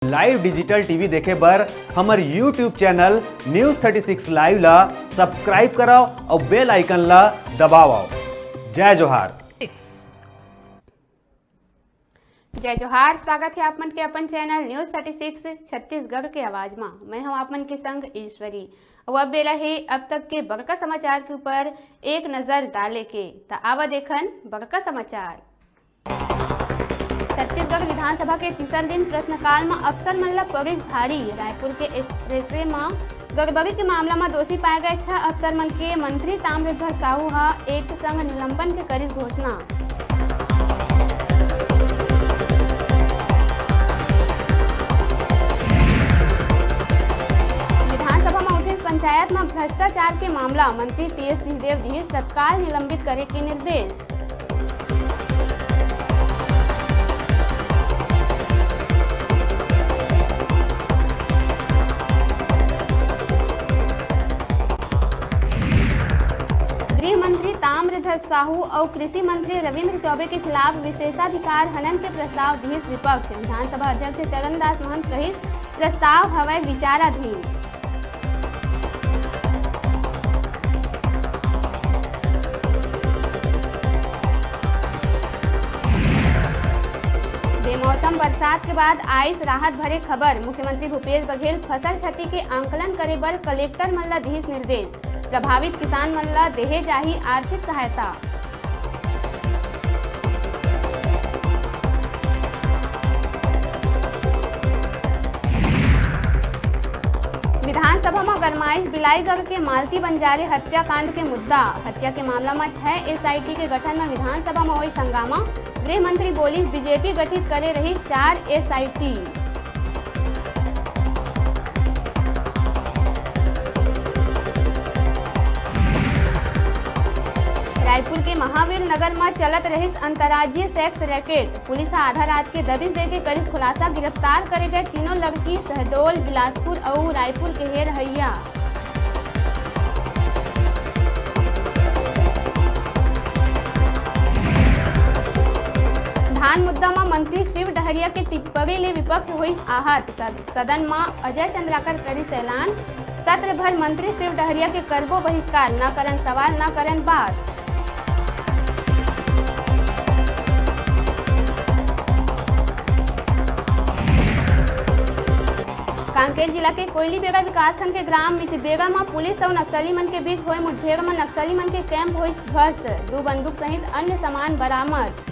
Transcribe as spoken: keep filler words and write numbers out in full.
Live digital T V देखे बर हमर YouTube channel News thirty six Live ला subscribe करव अउ bell icon ला दबावव। जय जोहार। जय जोहार, स्वागत है आप मन के अपन channel News thirty six Chhattisgarh के आवाज मा। मैं हूं आप मन के संग ईश्वरी। अउ अब बेला है अब तक के बड़का समाचार के ऊपर एक नजर डाले के। त आवा देखन बड़का समाचार। छत्तीसगढ़ विधानसभा के तीसर दिन प्रश्नकाल म अफसर मन ल पड़िस भारी। रायपुर के एक्सप्रेसवे म गड़बड़ी के मामला म दोषी पाए गए छह अफसर मन के मंत्री ताम्रध्वज साहू ह एक संग निलंबन के करिस घोषणा। विधानसभा म उठिस पंचायत म भ्रष्टाचार के मामला, मंत्री टीएस सिंहदेव दिस तत्काल निलंबित करे के निर्देश। गृह मंत्री ताम्रध्वज साहू अउ कृषि मंत्री रविंद्र चौबे के खिलाफ विशेषाधिकार हनन के प्रस्ताव दिस विपक्ष। विधानसभा अध्यक्ष चरणदास महंत कहिस, प्रस्ताव हवय विचाराधीन। बेमौसम बरसात के बाद आइस राहत भरे खबर। मुख्यमंत्री भूपेश बघेल फसल क्षति के आंकलन करे बर कलेक्टर मन ल दिहिस निर्देश। प्रभावित किसान मन ल देहे जाही आर्थिक सहायता। विधानसभा म गरमाइस बिलाईगढ़ के मालती बंजारे हत्याकांड के मुद्दा। हत्या के मामला म छह एसआईटी के गठन म विधानसभा म होइस हंगामा। गृह मंत्री बोलिस, बीजेपी गठित करे रही चार एसआईटी। रायपुर के महावीर नगर म चलत रहिस अंतर्राज्यीय सेक्स रैकेट। पुलिस ह आधा रात के दबिश देके करिस खुलासा। गिरफ्तार करे गए तीनों लड़की शहडोल, बिलासपुर अउ रायपुर के हे रहइया। धान मुद्दा म मंत्री शिव डहरिया के टिप्पणी ले विपक्ष होइस आहत। सद-, सदन म अजय चंद्राकर करिस ऐलान, सत्र भर मंत्री शिव डहरिया के करबो बहिष्कार, न करन सवाल, न करन बात। कांकेर जिला के कोइलीबेड़ा विकासखंड के ग्राम मिचबेड़ा म पुलिस अउ नक्सली मन के बीच होए मुठभेड़ म नक्सली मन के कैंप होइस ध्वस्त, दू बंदूक सहित अन्य सामान बरामद।